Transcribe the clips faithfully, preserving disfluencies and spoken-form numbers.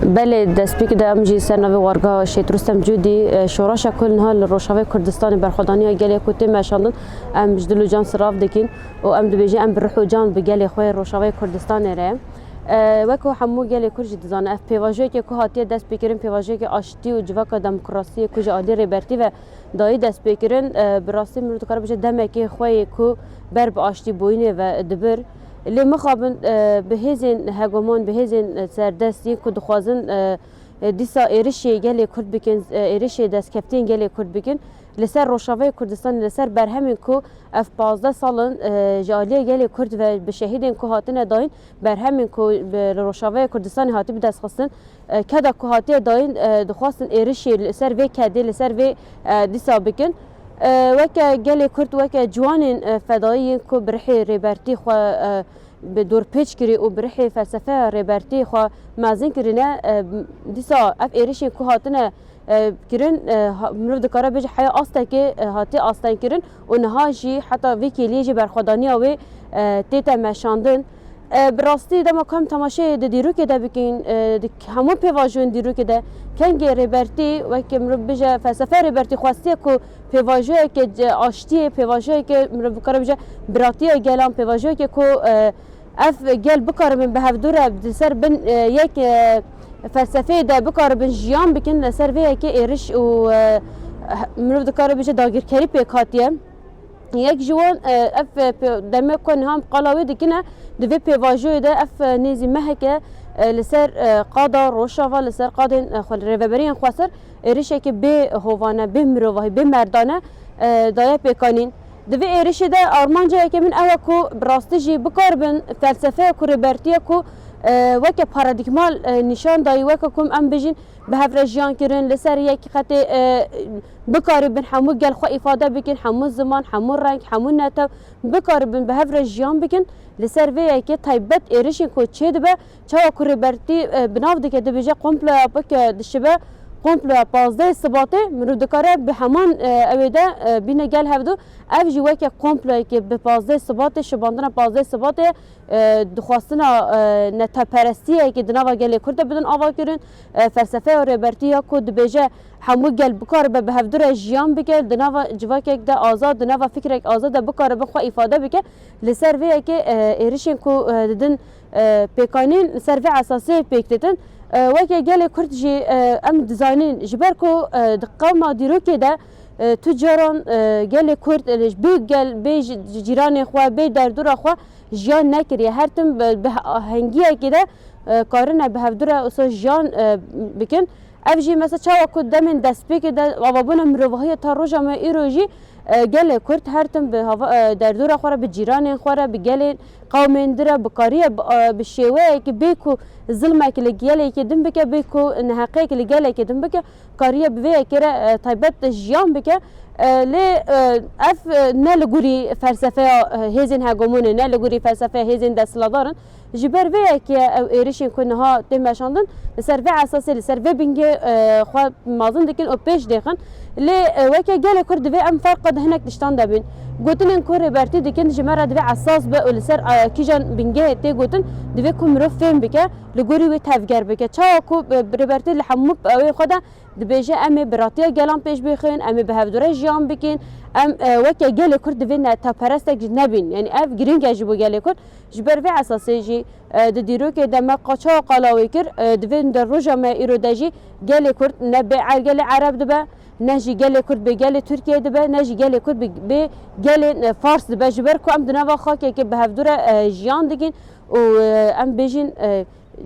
Belê, destpêkê de em jî ser navê wargeha Şehîd Rustem Cûdî, e, şoreşa ku niha li Rojavayê Kurdistanê berxwedaniya gelê ku tê meşandin, em ji dil û can sirav dikin û em dibêjin em bi ruh û can bi gelê xwe yê Rojavayê Kurdistanê re. E, wek ku hemû gelê Kurd jî dizane, ev pêvajoyeke ku hatiye destpêkirin, pêvajoyeke aştî û civaka demokrasiyê ku ji aliyê Rêbertî ve dayî destpêkirin, e, bi rastî mirov dikare bêje demekê xwe yê ku ber bi aştîbûyînê ve dibir. Lê mixabin, e, bi hêzên hegemon, bi hêzên, e, serdest yên ku dixwazin, e, e, dîsa êrişê gelê Kurd bikin, e, êrişê destkeftiyên gelê Kurd bikin, li ser Rojavayê Kurdistanê, li ser berhemên ku ev pazdeh sal in, e, ji aliyê gelê Kurd ve bi şehîdên ku hatine dayîn, berhemên ku bi, li Rojavayê Kurdistanê hatî bidestxistin, e, keda ku hatiye dayîn, e, dixwastin êrişê li ser vê kedê, li ser vê, e, dîsa bikin. E, weke gelê Kurd, weke ciwanên, e, fedayî yên ku bi rihê Rêbertî xwe, e, bi dorpêç kirî û bi rihê felsefeya Rêbertî xwe mezin kirine, e, dîsa ev êrişên ku hatine, e, kirin, e, ha-, mirov dikare bêje heya astekê, e, hatiye astengkirin û niha jî heta vê kêliyê jî berxwedaniya wê, e, tête meşandin. E, bi rastî dema ku em temaşeyê di dîrokê de bikin, e, di hemû pêvajoyên dîrokê de kengê Rêbertî, weke mirov bêje felsefe Rêbertî xwestiye ku pêvajoyeke ce-, aştiyê, pêvajoyeke mirov bikare bêje biratiya gelan, pêvajoyeke ku, e, ev gel bikaribin bi hevdû re di ser bin, e, yek, e, felsefeyê de bikaribin jiyan bikin, li ser vê yekê êriş û, e, mirov dikare bêje dagirkerî pêk hatiye. Yek ji wan, e, ev, e, pe-, demê ku niha em qala wê dikine, di vê pêvajoyê de ev, e, nêzî meheke, e, li ser, e, qada Rojava, li ser qadên, e, xwe, rêveberiyên xweser êrişeke bê hovane, bê mirovahî, bê merdane, e, daye pêkanîn. Di vê êrişê de armanca yekemîn ew e ku bi rastî jî bikaribin felsefeya ku rêbertiya ku, e, weke paradîgmal, e, nîşan dayî, weke ku em bijîn bi hev re jiyan kirin, li ser yek xetê, e, bikaribin hemû gel xwe îfade bikin, hemû ziman, hemû reng, hemû netew bikaribin bi hev re jiyan bikin. Li ser vê yekê taybet êrişên ku çêdibe, çawa ku Rêbertî, e, bi nav dike, dibêje komploya pike dişibe, komploya pazdehê Sibatê, mirov dikare bi heman, e, ewê de, e, bîne gel hevdu. Ev jî weke komployekê bi pazdehê Sibatê, şibandina pazdehê Sibatê, e, dixwastina, e, neteperestiyekê di nava gelê Kurd de bidin avakirin. E, felsefeya Rêbertî ya ku dibêje hemû gel bikaribe bi hevdu re jiyan bike, di nava civakek de azad, di nava fikrek azad de bikaribe xwe îfade bike. Li ser vê yekê, e, êrişên ku, e, didin, e, pêkanîn, li ser vê esasê pêk ditin. E, weke gelê Kurd jî, e, em dizanîn, ji ber ku, e, di qewma dîrokê de, e, tu caran, e, gelê Kurd, e, bê gel, bê ji, ji cîranê xwe, bê derdora xwe jiyan nekiriye. Her tim bi, bi ahengiyekê de, e, karine bi hevdu re wisa jiyan, e, bikin. Ev jî mesela çawa ku demên destpêkê de avabûna mirovahiyê ta roja me îro jî, e, gelê Kurd her tim bi hava, e, derdora xwe re, bi cîranên xwe re, bi gelên qewmên din re bikariye bi, e, bi şêweyekî bê ku zilmek li gelekî din bike, bê ku neheqiyek li gelekî din bike, kariye bi vê yekê re, e, taybet de jiyan bike. E, lê, e, ev, e, ne li gorî felsefeya, e, hêzên hegemonê, ne li gorî felsefeya hêzên desthilatdar in. Ji ber vê yekê ew êrişên ku niha tê meşandin, li ser vê esasê, li ser vê bingê, e, xwe mazin dikin û pêş dêxin. Lê, e, weke gelê Kurd divê em ferqa di hinek tiştan de bin. Gotinên ku Rêbertî dikin ji me re divê esas be û li ser, e, kîjan bingehê tê gotin, divê ku mirov fêm bike, li gorî wê tevger bike. Çawa ku, e, Rêbertî li hemû ewên xwe de dibêje, em ê biratiya gelan pêş bixin, em ê bi hevdû re jiyan bikin, em, e, weke gelê Kurd divê neteperestek jî nebin. Yanî ev giring e ji bo gelê Kurd. Ji ber vê esasê jî, e, di dîrokê de me qa-, çawa qala wê kir, e, divê di roja me îro de jî gelê Kurd ne bê er-, gelê Ereb dibe, ne jî gelê Kurd bê gelê Tirkiye dibe, ne jî gelê Kurd bê, bê gelê, e, Fars dibe. Ji ber ku em di nava xakekê bi hevdû re, e, jiyan dikin û, e, em bêjin, e,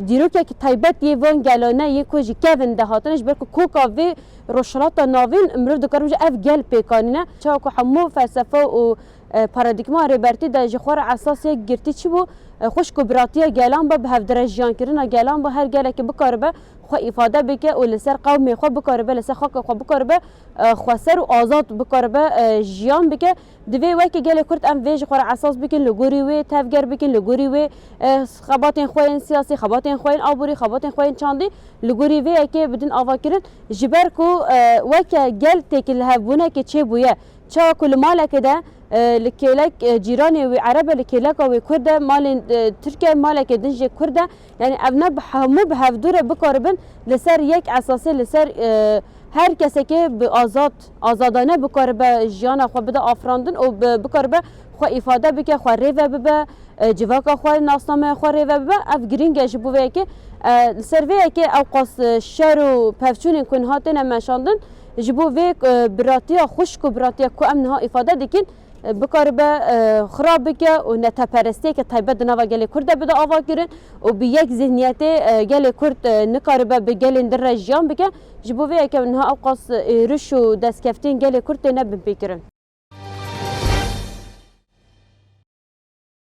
dîrokekî taybet yê van gelane yê ku ji kevin de hatine, ji ber ku koka vê Rojhilata Navîn mirov dikare bêje ev gel pêkanîne. Çawa ku hemû felsefe û, e, paradîgma Rêbertî de ji xwe re esas yek girtî çi bû? E, xwişk û biratiya gelan be, bi hevdire jiyankirina gelan be, her gelekî bikaribe xwe îfade bike û li ser qewmê xwe bikaribe, li ser xaka xwe bikaribe, e, xweser û azad bikaribe, e, jiyan bike. Divê wekî gelê Kurd em vê ji xwe re esas bikin, li gorî wê tevger bikin, li gorî wê, e, xebatên xwe yên siyasî, xebatên xwe yên aborî, xebatên xwe yên çandî, li gorî vê yekê bidin avakirin. Ji ber ku, e, weke gel têkil hevbûnekê çêbûye, çawa ku li malekê de, e, li kêlek, e, cîranê wî Ereb e, li kêleka wê Kurd e, malên, e, Tirk e, maleke din jê Kurd e. Yani ev ne bi hemû bi hevdû re bikaribin li ser yek esasê, li ser, e, her kesekê bi azad, azadane bikaribe jiyana xwe bide afirandin û bi, bikaribe xwe îfade bike, xwe rêve bibe, e, civaka xwe, nasnameya xwe rêve bibe. Ev girîng e ji bo vê yekê, e, li ser vê yekê ew qas, e, şer û pevçûnên ku niha têne meşandin, ji bo vê, e, biratiya xwişk û biratiya ku em niha îfade dikin, e, bikaribe, e, xira bike û neteperestiyeke taybet di nava gelê Kurd de bide avakirin û bi yek zihniyetê, e, gelê Kurd, e, nikaribe bi gelên din re jiyan bike. Ji bo vê yekê niha ew qas, e, êriş û destkeftiyên gelê Kurd têne binpêkirin.